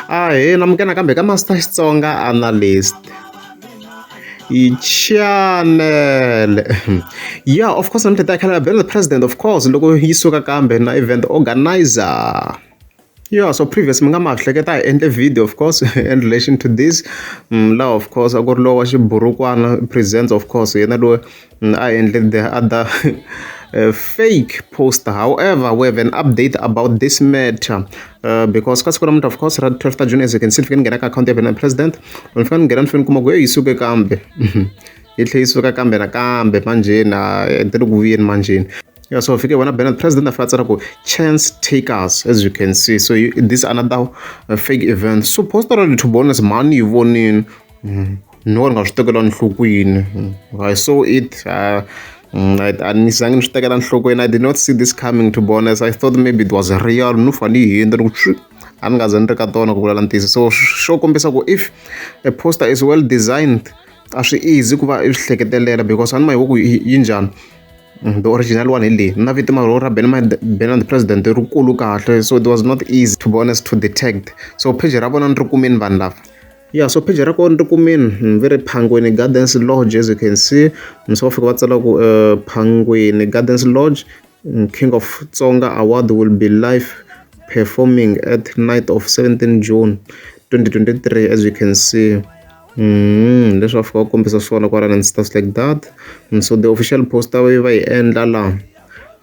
Ahee namukela nakambe ka Master Xitsonga Analyst channel. Yeah, of course namuntlha ta khala the president of course loko yi suka kambe na event organizer. Yeah, so previous mi nga ma hleketa hi endle video of course in relation to this laha of course a ku ri lowa wa xiburukwana presents of course yena loyi a endle the other fake poster however we have an update about this matter because ka siku namuntlha of course ra 12 ta June as you can see ni fike ni nghena ka akhawunti ya vena president ni fika ni nghena ni fike ni kuma ku yi suke kambe yi tlhe yi suka kambe nakambe manjheni a ti le ku vuyeni manjheni. Yeah, so fike vona Bernard President a fika a tsala ku chance takers as you can see so you, this another fake event so poster to be honest mani yi vonini ni wo ni nga swi tekela nhlokweni I saw it a ni zangi ni swi tekela nhlokweni I did not see this coming to be honest I thought maybe it was real no fane yi hundza ni ku swi a ni nga ze ni ri ka tona ku vulavula ntiyiso so xo kombisa ku if a poster is well designed a swi easy ku va i swi hleketelela because a ni ma yi ku yi njhani the original one hi leyi na vito mara ra Bernard President ri kulu kahle so it was not easy to be honest to detect so page ra vona ni ri kumini vanhu lava yeah so page ra kona ri kumini ve ri Phangweni Gardens Lodge as you can see so va fika va tsala ku Phangweni Gardens Lodge King of Tsonga Award will be live performing at night of 17 June 2023 as you can see. Leswi va fika va kombisa swona kwalano and stuff like that so the official poster va yi endla laha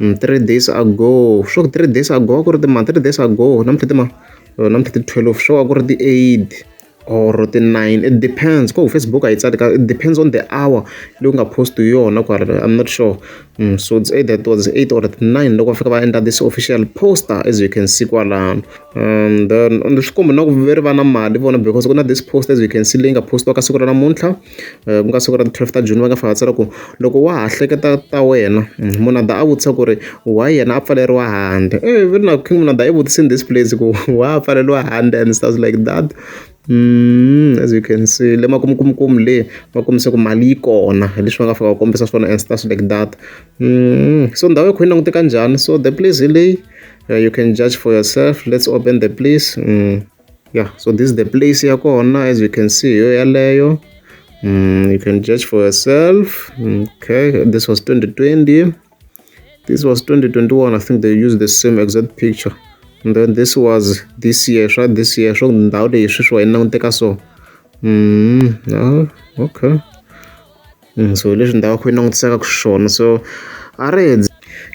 3 days ago swo ku 3 days ago a ku ri tima 3 days ago namuntlha tima namuntlha ti 12 swo a ku ri ti 8 or ti 9 it depends ko Facebook a yi tsali ka it depends on the hour leyi u nga post hi yona kwala I'm not sure so it's either it was 8 or 9 loko va fika va endla this official poster as you can see kwalano and then swi komba na ku ve ri va na mali vona because ku na this post as you can see leyi nga postiwa ka siku ra namuntlha ku nga siku ra 12 ta June va nga fika va tsala ku loko wa ha hleketa ta wena munhu a vutisa ku ri why yena a pfaleriwa handle eh vi ri na King Munada i vutisini this place ku why a pfaleriwa handle and stuff like that as you can see le makumukumukumu le va kombisa ku mali yi kona hi leswi va nga fika va kombisa swona and stuff like that so ndhawu ya kho yi languteka njhani so the place hi leyi you can judge for yourself let's open the place yeah so this is the place ya kona as you can see yo yaleyo you can judge for yourself okay this was 2020 this was 2021 I think they used the same exact picture and then this was this year swa this year swo ndhawu leyi sweswiwa yi languteka so oh, okay so leswi ndhawu ya kho yi langutisaka swona so a ri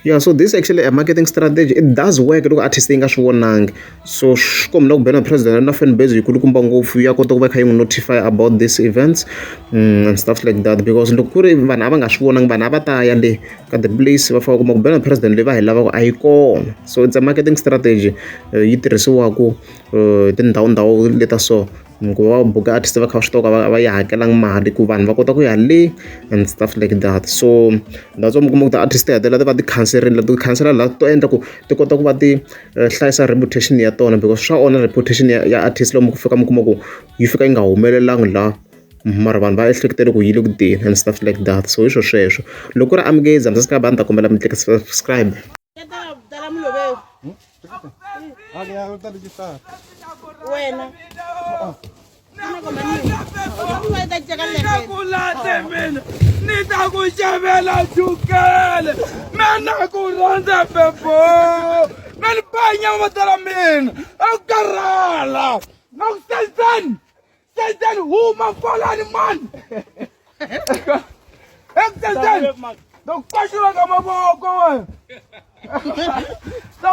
yeah so this actually a marketing strategy it does work loko artist yi nga swi vonangi so swi komba ku Bernard President na fan base yikulukumba ngopfu ya kota ku va kha yi n'wi notify about these events and stuff like that because loko ku ri vanhu a va nga swi vonangi vanhu a va ta ya le ka the place va fika va kuma ku Bernard President leyi va hi lavaka a yi kona so it's a marketing strategy yi tirhisiwaku tindhawu ndhawu leta so ku va buka artist va kha va swi tiva ku va yi hakelangi mali ku vanhu va kota ku ya le and stuff like that so that's why mi kuma ku ti-artist ti hetelela ti va ti khanserile ti khansela la to endla ku ti kota ku va ti hlayisa reputation ya tona because swa onha reputation ya artist loko mi fika mi kuma ku yi fika yi nga humelelangi la mara vanhu va ehleketele ku yi le ku teni and stuff like that so hi swo sweswo loko ku ri amukeza mi subscribe a ni ta kombela mi tlika subscribe. Wena ku late mina ni ta ku xavela chukele mina ku rhandza bebo me ni ba nyama tala mina a ku karhala na ku senseni senseni huma kwalani mani eku senseni ta ku kwaxula ka mavoko wena ta